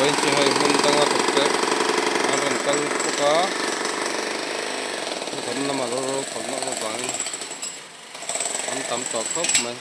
Vawiin chu hei hmun danga thawk te an rawn kal bawk a kan lamah ro ro khawlhna awm avangin an tam tawh khawp mai.